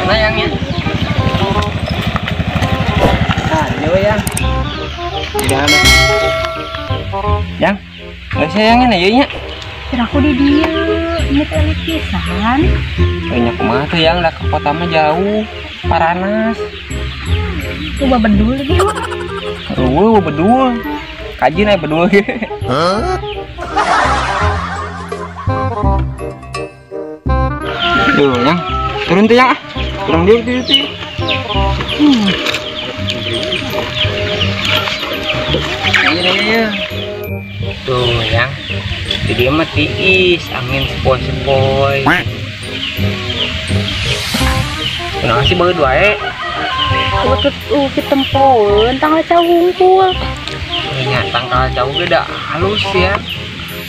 Mana yangnya? Nah, ini yang. Tidak ada. Yang, nggak sih yang ini ya nya. Aku di dia, ini teh pisan. Banyak kumaha tuh yang lah ke kota mah jauh, Paranas. Coba bedul lagi. Ruweuh bedul. Kaji naik bedul ge. Hah? Duh, yang turun tuh yang ah. Turun dia tuh. Iya. Tuh yang jadi mah tiis, angin sepoi-sepoi. Kenapa sih baru wae? Udah tempoeun tanggal cau hungkul. Nya tanggal cau ge da halus ya.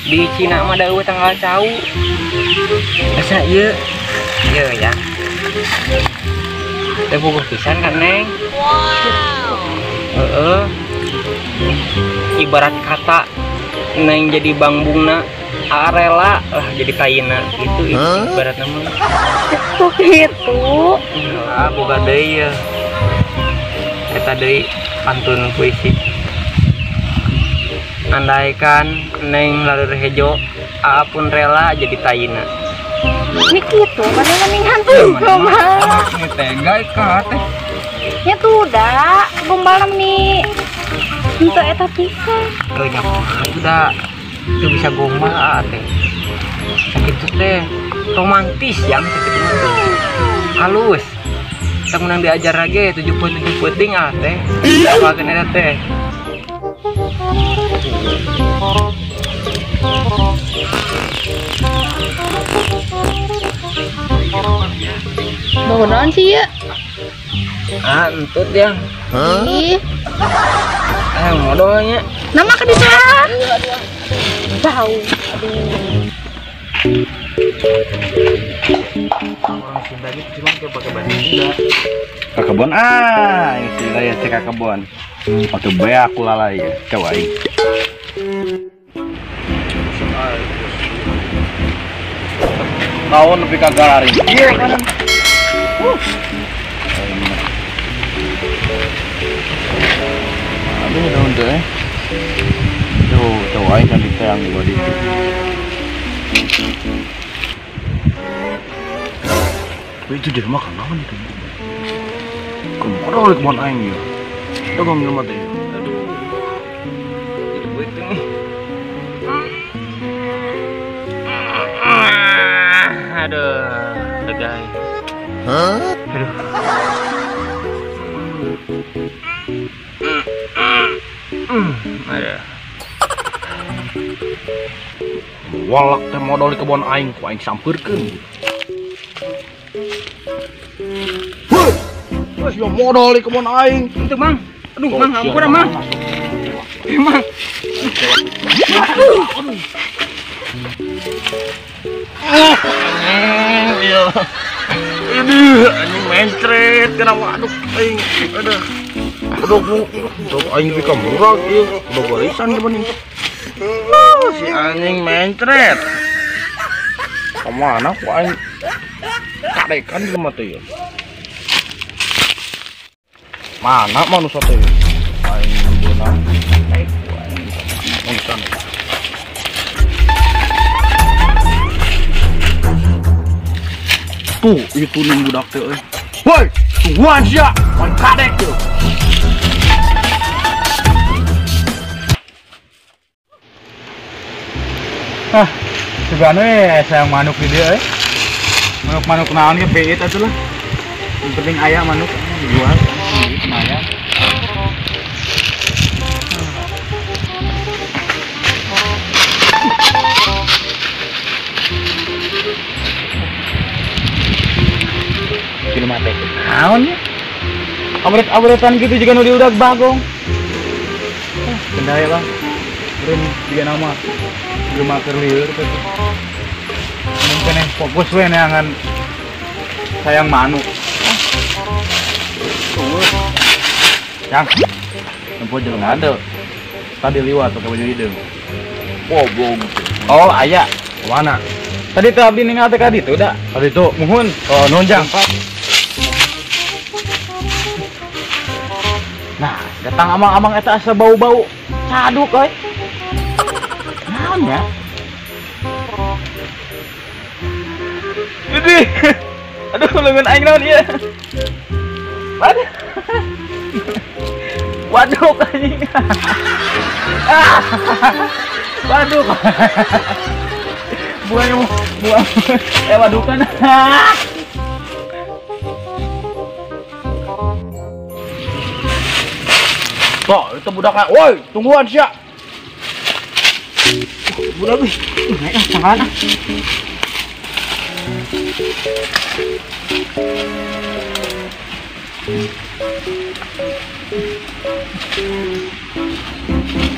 Di Cina mah da eueuh tanggal cau. Asa ieu? Ieu ya. Teh bogoh pisan kan, Neng? Wow. Heeh. Ibarat kata Neng jadi bangbungna, rela lah jadi kaina gitu. Ibarat nama. Oh gitu. Ah, boga deui ya. Eta deui pantun puisi. Andaikan Neng lalur hejo, aa pun rela jadi taina. Ini gitu, mana mending hantu mah. Ini tega ka teh. Nya tuh da, gombal nih. Henteu eta pisan. Heuh nya kumaha da. Teu bisa gombal aa teh. Sakitu teh romantis yang sakitu teh. Halus. Teu meunang diajar lagi 77 peuting aa teh. Apakeun eta teh. Bangun naon sih ya? Ah, entut yang. Ih. Eh, modalnya. Nama ke di sana. Bau. Aduh. Orang Sunda gitu cuma kayak pakai bahasa Sunda. Ke kebon ah, ini sih ya cek ke kebon. Waktu bae aku lalai ya, coba aing. Tahun lebih kagak lari. Iya kan. Aduh, daun teh. Tuh, tuh aing kan diteang di body. Itu di rumah kan naon itu? Kemana oleh kemana aing ya? Dagang di rumah teh. Aduh. Jadi begitu nih. Aduh, legai. Hah? Aduh. Aduh. Walak teh modal di kebon aing ku aing sampeurkeun. Heuh. Sia modal di kebon aing. Itu, Mang. Aduh, Mang, ampun, Mang. Mang. Aduh. Iya. Aduh, anjing mencret kena waduk aing. Aduh. Aduh, bu. Aing pika murah ieu. Udah barisan gimana ini? Si anjing mencret. Kemana ku aing? Kadekan di rumah teh. Mana manusia teh? Aing beunang. Aing manusia. Tuh, itu nih budak teh euy. Woi, tungguan sia, main kadek tuh. Ah, sebenarnya saya manuk di dia euy. Manuk-manuk naon ge beit atuh lah. Yang penting aya manuk dijual lumayan. Jelema teh naon ya? Abret-abretan gitu juga nu diudag bagong. Ah, benda ya, Bang. Beureum jiga nama. Jelema keur lieur teh. Mungkin fokus we neangan sayang manuk. Yang nempo jelema teu. Tadi liwat pakai baju hideung. Goblok. Oh, aya. Mana? Tadi teh abdi ningal teh ka ditu da. Tadi itu. Muhun. Oh, nuhun Jang. Nah, datang amang-amang eta asa bau-bau caduk euy. Naon ya? Ini. Aduh, leungeun aing naon ieu? Waduh. Waduh anjing. Ah. Waduh. Buang buang. Wadukan. Toh, itu budaknya. Woi, tungguan sia. Budak euy. Naik ah, tangan ah.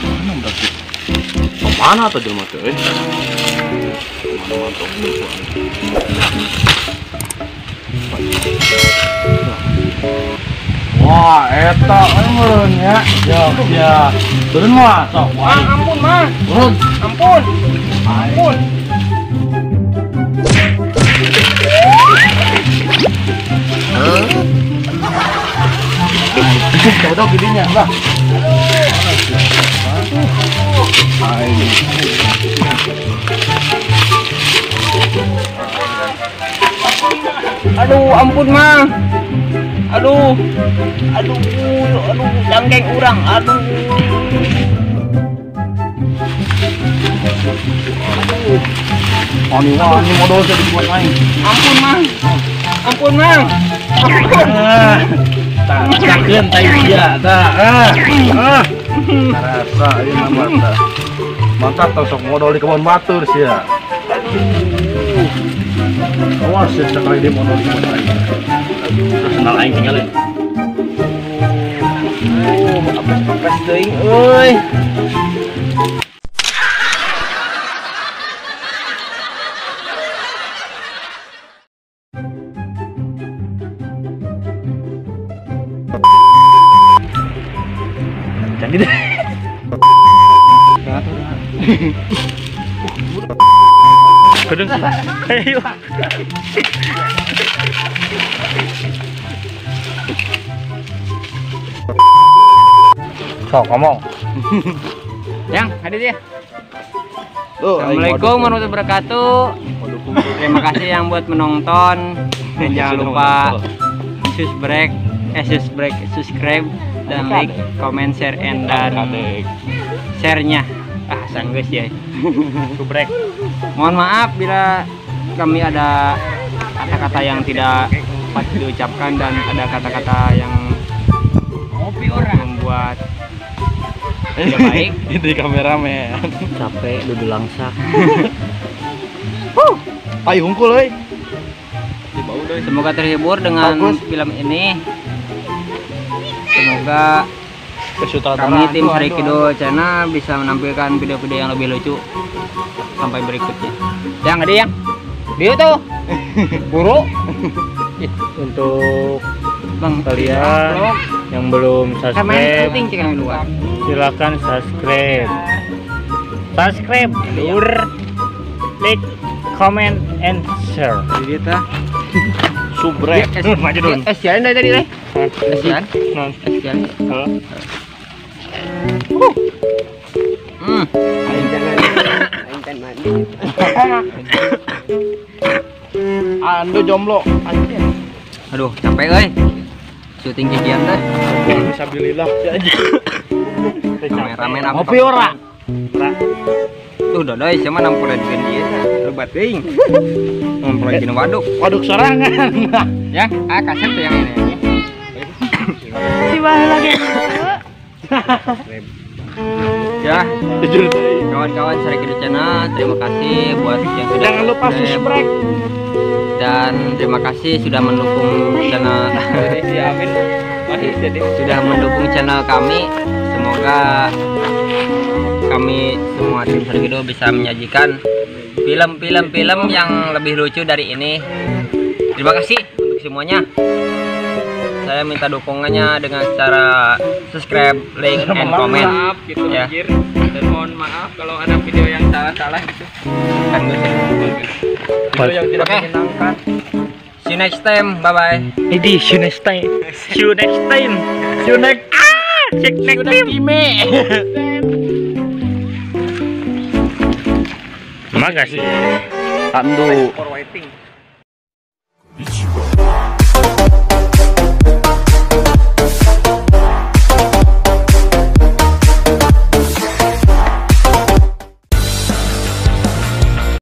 Mana budak sih? Kemana tuh jelema teh euy? Kemana mantap. Wah, eta eureun nya. Ya, ya. Turun mah sok. Ah, ampun mah. Turun. Ampun. Ampun. Codok gidinya, lah. Aduh, ampun mah. Aduh. Aduh, aduh, jangkeng urang. Aduh. Aduh. Ani wah, ini modal jadi buat aing. Ampun, Mang. Ampun, Mang. Ampun. Takeun tai sia tah. Ah. Rasa ieu mah mantap. Mantap tong sok modal di kebon batur sia. Awas ya sekali dia modal di kebon aing. Terus sendal aing tinggalin. Oh, apes-apes teuing euy. Jadi deh. Kedeng sih. Ayo. Sok ngomong. Yang, ada dia. Assalamualaikum warahmatullahi wabarakatuh. Terima kasih yang buat menonton. Dan jangan lupa subscribe dan like, comment, share, and dan share-nya. Ah, sanggeus ya. Subrek. Mohon maaf bila kami ada kata-kata yang tidak patut diucapkan dan ada kata-kata yang membuat tidak baik. Itu kameramen. Capek duduk langsak. Ayo hungkul euy. Semoga terhibur dengan film ini. Semoga kami tim Sarikido Channel bisa menampilkan video-video yang lebih lucu sampai berikutnya. Yang ada yang dia tuh buruk. Untuk bang kalian yang belum subscribe, silakan subscribe, subscribe, like, comment, and share. Jadi ta subrek. Maju dulu. Siaran dari tadi, Leh. Siaran. Siaran. Ando jomblo. Aduh, capek euy. Syuting gigian teh. Bismillah. Kameramen apa? Ngopi ora? Ora. Tuh dodoi siapa nampol di dia. Lebat teuing. Nampol di waduk. Waduk sorangan. Ya, ah kasep tuh yang ini. Si baheula lagi. Ya, kawan-kawan Sarikido Channel, terima kasih buat yang sudah jangan lupa subscribe dan terima kasih sudah mendukung channel sudah mendukung channel kami. Semoga kami semua tim Sarikido bisa menyajikan Film-film yang lebih lucu dari ini. Terima kasih untuk semuanya. Saya minta dukungannya dengan cara subscribe, like, and comment. Maaf gitu ya. Anjir. Dan mohon maaf kalau ada video yang salah-salah gitu. Video yang tidak menyenangkan. See you next time. Bye bye. Ini see you next time. See you next time. See you next. See you next time. Makasih. Andu. For waiting.